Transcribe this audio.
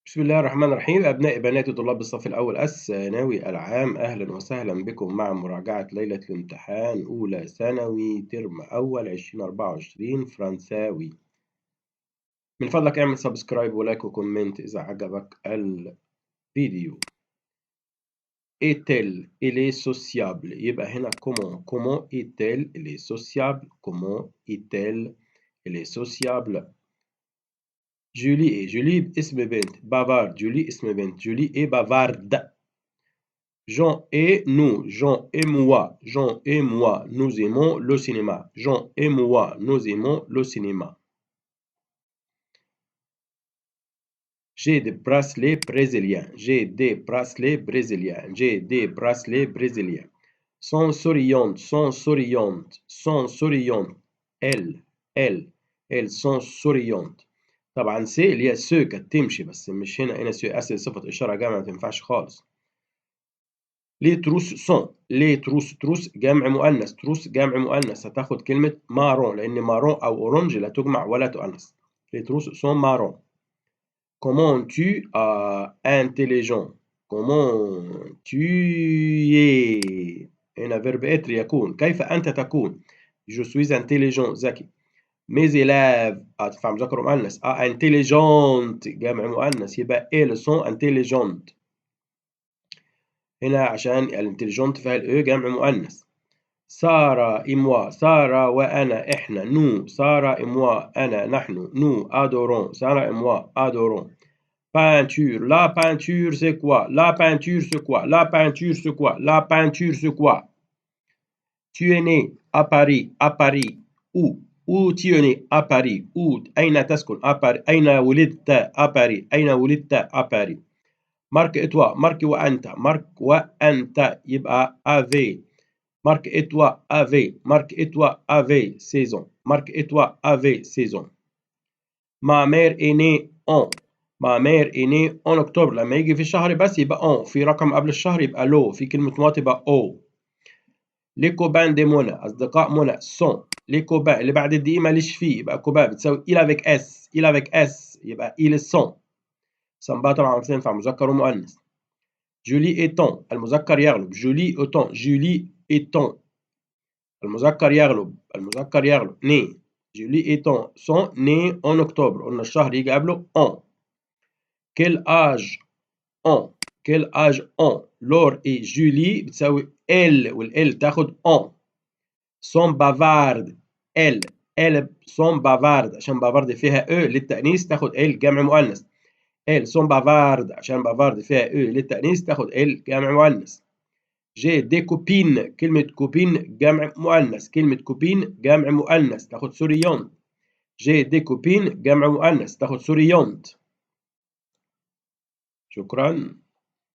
بسم الله الرحمن الرحيم. أبنائي بناتي طلاب الصف الأول الثانوي العام، أهلا وسهلا بكم مع مراجعة ليلة الامتحان أولى ثانوي ترم أول 2024 فرنساوي. من فضلك اعمل subscribe و like و comment إذا عجبك الفيديو. est-elle elle est sociable، يبقى هنا comment، comment est-elle elle est sociable، comment est-elle elle est sociable. Julie est، جولي اسم بنت، bavarde، جولي اسم بنت، Julie est bavarde. Jean et nous، Jean et moi، Jean et moi nous aimons le cinéma، Jean et moi nous aimons le cinéma. J'ai des bracelets brésiliens، j'ai des bracelets brésiliens، j'ai des bracelets brésiliens. Sont souriantes، sont souriantes، sont souriantes. Elles، elles، elles sont souriantes. طبعا ces اللي هي ce كانت تمشي، بس مش هنا، هنا ce s صفة إشارة جمع ما تنفعش خالص. Les trousses sont، les trousses، trousses جمع مؤنث، trousses جمع مؤنث، هتاخد كلمة marron لأن marron أو orange لا تجمع ولا تؤنث. Les trousses sont marron. Comment tu intelligent، comment tu es، هنا verbe être يكون، كيف أنت تكون؟ Je suis intelligent ذكي. Mes élèves تنفع مذكر ومؤنث، intelligentes جمع مؤنث، يبقى elles sont intelligentes. هنا عشان ال intelligentes فيها ال e جمع مؤنث. Sarah et moi، سارة وأنا، إحنا، nous، Sarah et moi أنا، نحن، nous adorons، Sarah et moi adorons. Peinture، la peinture c'est quoi، la peinture c'est quoi، la peinture c'est quoi، la peinture c'est quoi. Tu es né à Paris، à Paris où، où tu es né à Paris، où أين تسكن؟ à Paris، أين ولدت؟ à Paris، أين ولدت؟ à Paris. Marc et toi، مارك وأنت، مارك وأنت يبقى avez. Marc et toi avez، Marc et toi avez 16 ans، Marc et toi avez 16 ans. Ma mère est née en، ma mère est née en octobre، لما يجي في الشهر بس يبقى en، في رقم قبل الشهر يبقى le، في كلمة mois تبقى au. Les copains de منى، أصدقاء منى، sont. Les copains اللي بعد ال d ماليش فيه، يبقى copains بتساوي ils avec s، ils avec s يبقى ils sont. sympas طبعا تنفع مذكر ومؤنث. Julie est en، المذكر يغلب، Julie est en، Julie est en، المذكر يغلب، المذكر يغلب، née. Julie est en، sont nées en octobre، قلنا الشهر يجي قبله en. Quel âge ont، quel âge ont Laure et Julie بتساوي elles، وال elles تاخد ont. Sont bavardes، elles، elles sont bavardes عشان bavardes فيها e للتأنيث تاخد elles جمع مؤنث. Elles sont bavardes عشان bavardes فيها e للتأنيث تاخد elles جمع مؤنث. J'ai des copines، كلمة copines جمع مؤنث، كلمة copines جمع مؤنث تاخد souriantes. J'ai des copines جمع مؤنث تاخد souriantes. شكرا.